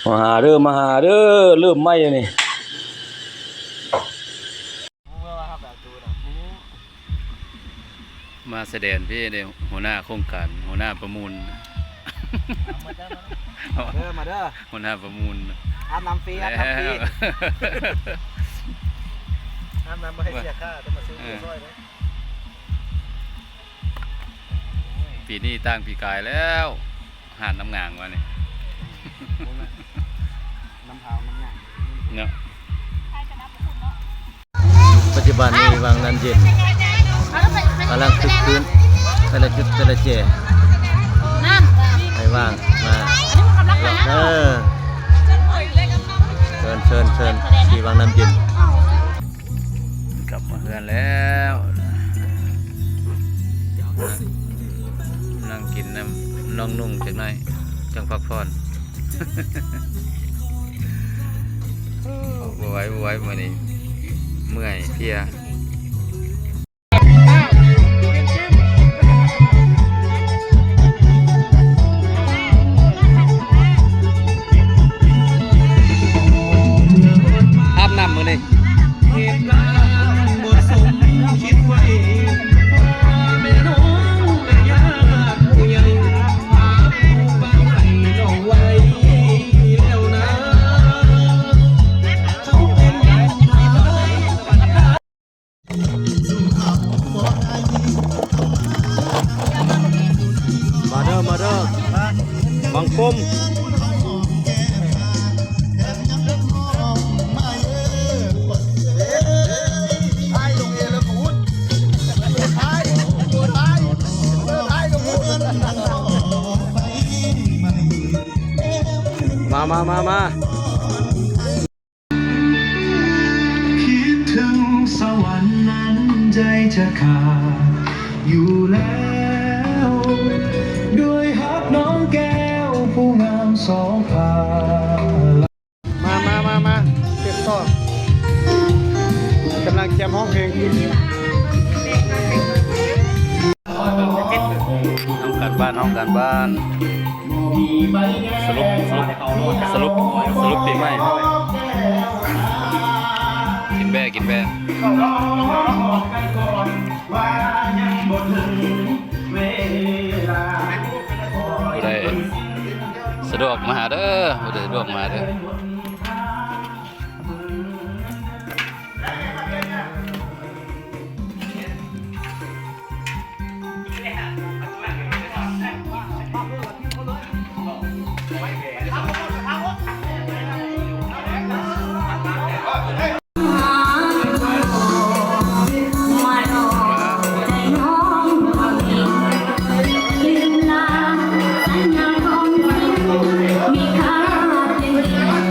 ມາຫາເດີ ມາຫາເດີ ເລີ່ມໃໝ່ແລ້ວນີ້. ມາສະແດນພີ້ເດ້ ຫົວໜ້າໂຄງການ ຫົວໜ້າປະມູນ ມາເດີ ມາເດີ ຫົວໜ້າປະມູນ ອາບນ້ຳຟຣີ ອາບນ້ຳຟຣີ ອາບນ້ຳບໍ່ໃຫ້ເສຍຄ່າ ແຕ່ມາຊື້ເບຍຊ່ອຍເດ້. ປີນີ້ຕ່າງປີກາຍແລ້ວ ຫາດນ້ຳງາງວ່ານີ້ ນ້ຳພາວນ້ຳງາງເນາະ. ປັດຈຸບັນນີ້ວັງນ້ຳເຢັນກຳລັງຄຶກຄື້ນ ແຕ່ລະຈຸດແຕ່ລະແຈ ໃຜວ່າງມາເດີ ເຊີນ ເຊີນ ເຊີນທີ່ວັງນ້ຳເຢັນ. ກັບມາເຮືອນແລ້ວ ນັ່ງກິນນ້ຳ ລອງນຸ່ງຈັກໜ້ອຍ ຈັ່ງພັກຜ່ອນ. ບໍ່ໄຫວ ບໍ່ໄຫວ ມື້ນີ້ເມື່ອຍເພຍ. ອາບນ້ຳມື້ນີ້ ມາເດີ ມາເດີ ບັງປົມ. ມາ ມາ ມາ ມາ. ຄິດເຖິງສະຫວັນນັ້ນໃຈຈະຂາດຢູ່ແລ້ວ ດ້ວຍຮັກນ້ອງແກ້ວຜູ້ງາມສອງພາ. ມາ ມາ ມາ ມາ ເກັບຕໍ່ ກຳລັງກຽມຮ້ອງເພງ. ຫ້ອງການບ້ານ ຫ້ອງການບ້ານ ສະຫຼຸບ ສະຫຼຸບ ສະຫຼຸບ ສະຫຼຸບປີໃໝ່. ກິນແບ້ ກິນແບ້. ຜູ້ໃດສະດວກມາຫາເດີ ຜູ້ໃດສະດວກມາເດີ.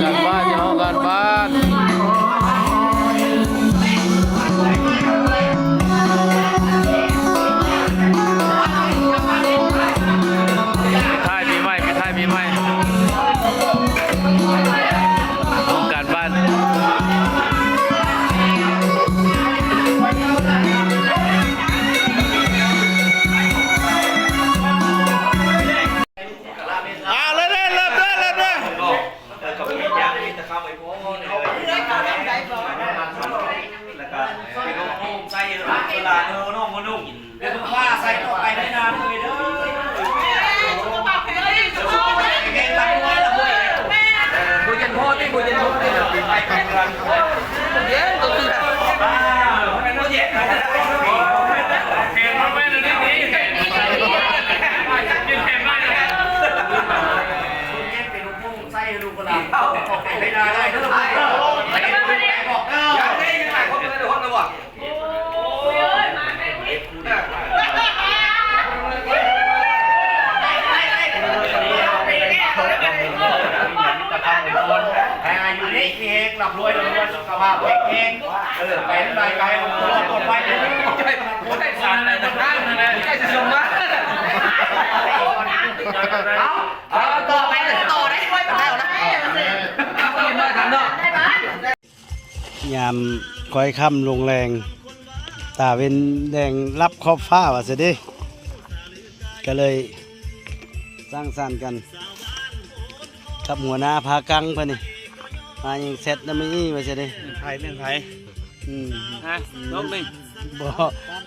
ການບ້ານ ເຮົາການບ້ານ ປິດທ້າຍປີໃໝ່ ປິດທ້າຍປີໃໝ່ ການບ້ານ. ອ່າ ເລີ່ມເລີຍ ເລີ່ມເລີຍ ເລີ່ມເລີຍ. ເອີ ກໍມີຍາມມີຕະຄຳໄອ້ພໍ່ເລີຍ ແລ້ວກໍເປັນໂຮມໃສ່ຫຼານເອີ ນ້ອງມະນຸ່ງ ເປັນຜ້າໃສ່ຕໍ່ໄປໄດ້ນານເລີຍເດີ. ສຸຂະພາບແຂງແຮງ ເຮັງໆ ລຳລວຍ ລຳລວຍ ບໍ່ເຢັນພໍຕິ ບໍ່ເຢັນພໍຕິ ເຢັນກໍຄື ອ່າ ບໍ່ເຢັນ ເຫັນມາໄປເລີຍນີ້ ເຫັນມາໄປເລີຍ ເປັນແຜນມາແລ້ວ. ໃສ່ລູກຫຼານ ໄປນາໄດ້ເດີ ໄປບອກເດີ ຍັງໄດ້ ຍັງໄດ້ຄົນເດີ ຄົນລະບໍ່. ໂອ້ຍ ມາແມ່ນ ໃຫ້ອາຍຸດີມີແຮງ ລ່ຳລວຍ ລ່ຳລວຍ ສຸຂະພາບແຂງແຮງ ເອີ ໄປທາງໃດໄກ ປອດໄພ ບໍ່ໄດ້ສານໃດ ບໍ່ທາງນັ້ນແຫຼະ ໃກ້ຊິສົ່ງມາ. ເອົາ ຕໍ່ໄປ ຕໍ່ໄດ້ ໄດ້ແລ້ວນະ ຍາມຄ້ອຍຄ່ຳລົງແລງ ຕາເວັນແດງລັບຂອບຟ້າວ່າຊັ້ນເດ ກະເລີຍສັງສັນກັນ. ກັບຫົວໜ້າພາກັງເພິ່ນນີ້ ມາຍັງແຊັດນຳອີ່ວ່າຊັ້ນເດ້ ເລື່ອງໃຜ ເລື່ອງໃຜ ອືມ ຮະ ນ້ອງໜຶ່ງ ບໍ່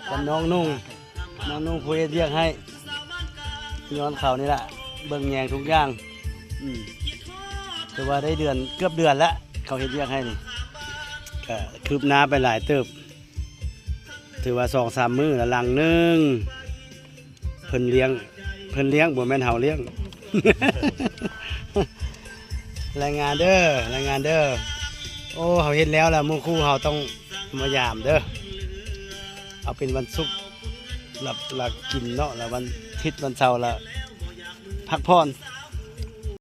ກັບນ້ອງນຸ່ງ ນ້ອງນຸ່ງຜູ້ເຮັດວຽກໃຫ້ ຍ້ອນເຂົານີ້ລະ ເບິ່ງແຍງທຸກຢ່າງ ອືມ ຖືວ່າໄດ້ເດືອນ ເກືອບເດືອນລະ ເຂົາເຮັດວຽກໃຫ້ນີ້ ກະຄືບໜ້າໄປຫຼາຍເຕີບ ຖືວ່າສອງສາມມື້ລະຫຼັງໜຶ່ງ ເພິ່ນລ້ຽງ ເພິ່ນລ້ຽງ ບໍ່ແມ່ນເຮົາລ້ຽງ ລາຍງານເດີ ລາຍງານເດີ ໂອ້ ເຮົາເຮັດແລ້ວລະ ໝູ່ຄູ່ເຮົາຕ້ອງມາຢາມເດີ ເອົາເປັນວັນສຸກ ລະ ລະກິນເນາະ ລະວັນທິດວັນເສົາລະພັກຜ່ອນ